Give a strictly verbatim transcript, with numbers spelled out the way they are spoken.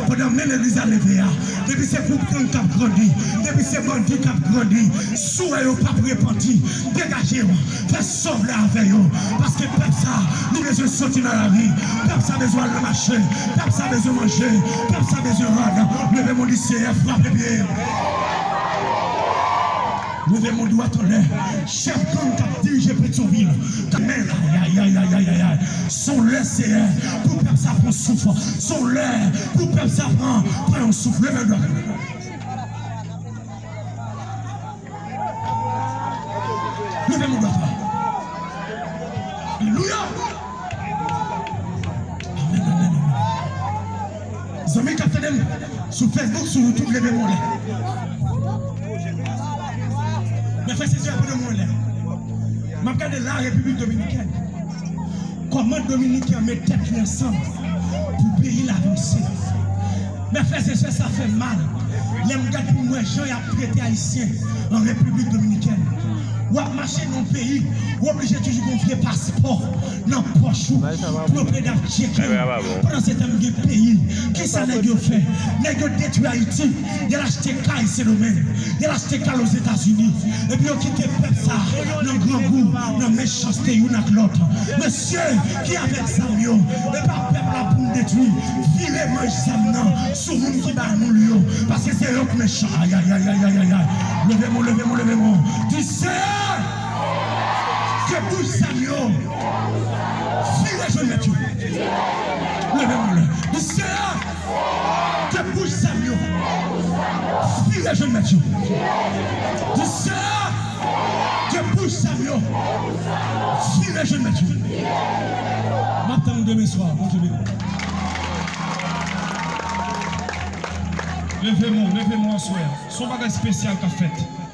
Pandan men legliz la leve a, depi se gwoup gang k ap grandi, depi se bandi k ap grandi, si w wè yo p ap repanti, degaje w, fè sòv la avè yo. Paske pèp sa, li bezwen soti nan lari. Pèp sa bezwen al nan mache. Pèp sa bezwen manje. Pèp sa bezwen rad. Leve men w, di Seyè, frape pye. Leve men w dwat anlè. Chèf gang k ap dirije Petyonvil. Men, ayayayayayay. Se yon lè, Seyè, pou pèp sa pran souf. Se yon lè pou pèp sa pran, pran yon souf. Leve men w dwat. Leve men w dwat. Alelouya. Amèn, amèn, amèn. Zanmi k ap tande m sou Facebook, sou YouTube, leve men w anlè. Mè frè, sè, pandan mwen lè, m ap gade la Repiblik Dominikèn. Kòman Dominiken an met tèt li ansanm pou peyi l avanse. Mè frè, sè, sa fè mal. Lè m gade pou m wè jan y ap trete Ayisyen an Repiblik Dominikèn. W ap mache nan yon peyi, w oblije toujou gen yon vye paspò nan pòch ou pou yo plede ap tcheke w. Pandan se tan, gen peyi, kisa nèg yo fè? Nèg yo detwi Ayiti, y al achte kay Sendomeng, y al achte kay Ozetazini, epi yo kite pèp sa nan grangou, nan mechanste youn ak lòt. Mesye ki avèk zam yo, e pa pèp la pou n detwi. Vire manch zam nan sou moun ki bay nou l yo, paske se yo k mechan. Ayayayayayay. Leve men w, leve men w, leve men w. Di, Seyè, ke bouch zam yo vire jwenn mèt yo. Leve men w, leve. Di, Seyè, ke bouch zam yo vire jwenn mèt yo. Di, Seyè, ke bouch zam yo vire jwenn mèt yo. M ap tann ou demen swa. Bondye beni. Leve men w, leve men w aswè a. Se yon bagay espesyal k ap fèt.